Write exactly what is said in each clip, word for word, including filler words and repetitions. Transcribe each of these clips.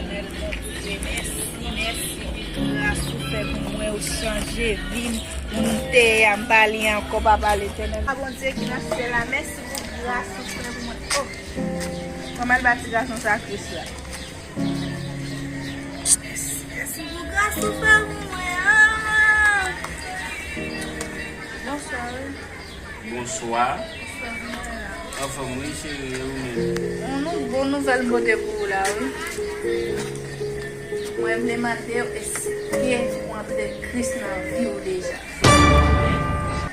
Letènèl Bondye, mèsi, mèsi pou gras ou fè pou mwen, ou chanje vi m. Moun m te ye a, m pa li ankò, Papa Letènèl. A Bondye ki nan syèl la, mèsi pou gras ou fè pou mwen. Oh, mwen al ba ti gason sa Kris la. Mèsi, mèsi pou gras ou fè pou mwen, ah. Bonswa. Bonswa. Anfòm wi cheri, e ou menm? Yon nou, bon nouvèl m pote pou ou la wi. Mwen vle mande w, èske ou antre Kris nan vi w deja?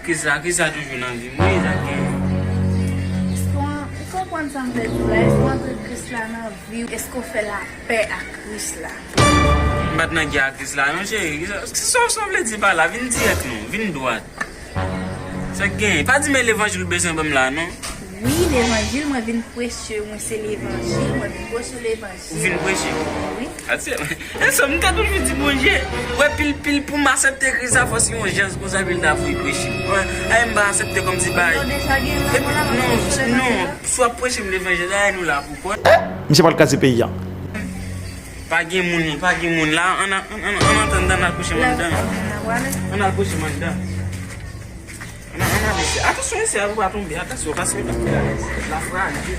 Kris la, Kris la toujou nan vi m wi, sa gen. Èske w an-, ou konprann sa m vle di w la? Èske w antre Kris la nan vi w? Èske w fè lapè ak Kris la? M pa t nan gè ak Kris la non cheri. Sa, sa, sa w vle di pa la? Vin dirèk non, vin dwat. Sa k genyen? Pa di men levanjil ou bezwen ban m la non. Wi, levanjil, mwen vin preche, mwen se levanjil, mwen vin preche levanjil. Ou vin preche? Wi. Atye, e sa m te toujou di Bondye, wè pil pil pou m aksepte Kris la fò se yon jans konsa pou l ta voye preche. Wè, ay m pa aksepte kòmsi bay. Yo deja gen la, epi, non, non, si w ap preche m levanjil la, ay nou la pou kò. Misye pral kraze peyi a. Pa gen moun, pa gen moun la, ann, ann, ann, ann antann dan, ann al kouche m anndan. Ann al kouche m anndan. Ann, ann, ann, mesye. Atansyon, mesye, pou pa tonbe, atansyon, paske la, la frajil.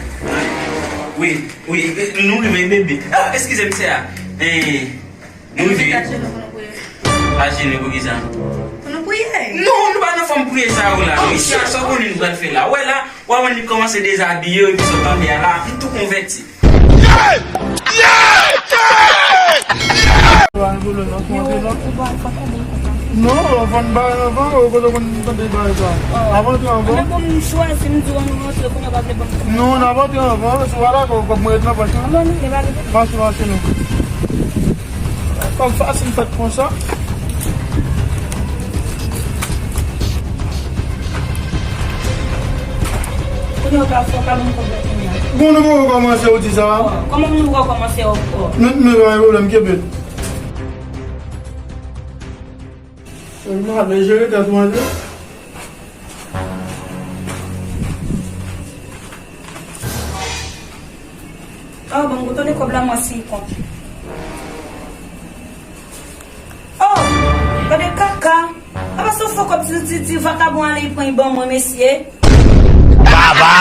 Wi, wi, nou rive, bebe. Ah, eskize m, sè a. Eh, nou rive. Ajenou pou nou priye. Ajenou pou kisa? Pou nou priye. Non, nou pa nan fòm priye sa yo la. Mesye, sa w konnen nou pral fè la. Wè la, w ap wè li kòmanse dezabiye, epi sot anlè a la, m tou konvèti. Non, w konn bagay anvan, ou kote w konn tande bagay sa? Avan antre anvan. Anben bon, m chwazi, m di w ann rantre, kounye a w pa vle ban m. Non, n ap antre anvan, si w pa dakò, kòb mwen ret nan pòch lan. Non, non, li pa gen. Mache, mache, non. Kòb fasil fèt konsa. Kounye a w ka fè w ka ban m kòb la kounye a. Bon, nou poko kòmanse, ou di sa? Kòman nou poko kòmanse ankò? Nou, nou pa gen pwoblèm, kenbe l. Sèlman, ale jere tèt ou, manje. Ah, bon, ou tande kòb la, mwen siy kont. Oh, gade kaka. Apa se fo kòb ti, ti, ti vakabon ale, li pran, li ban mwen, mesye. Baba!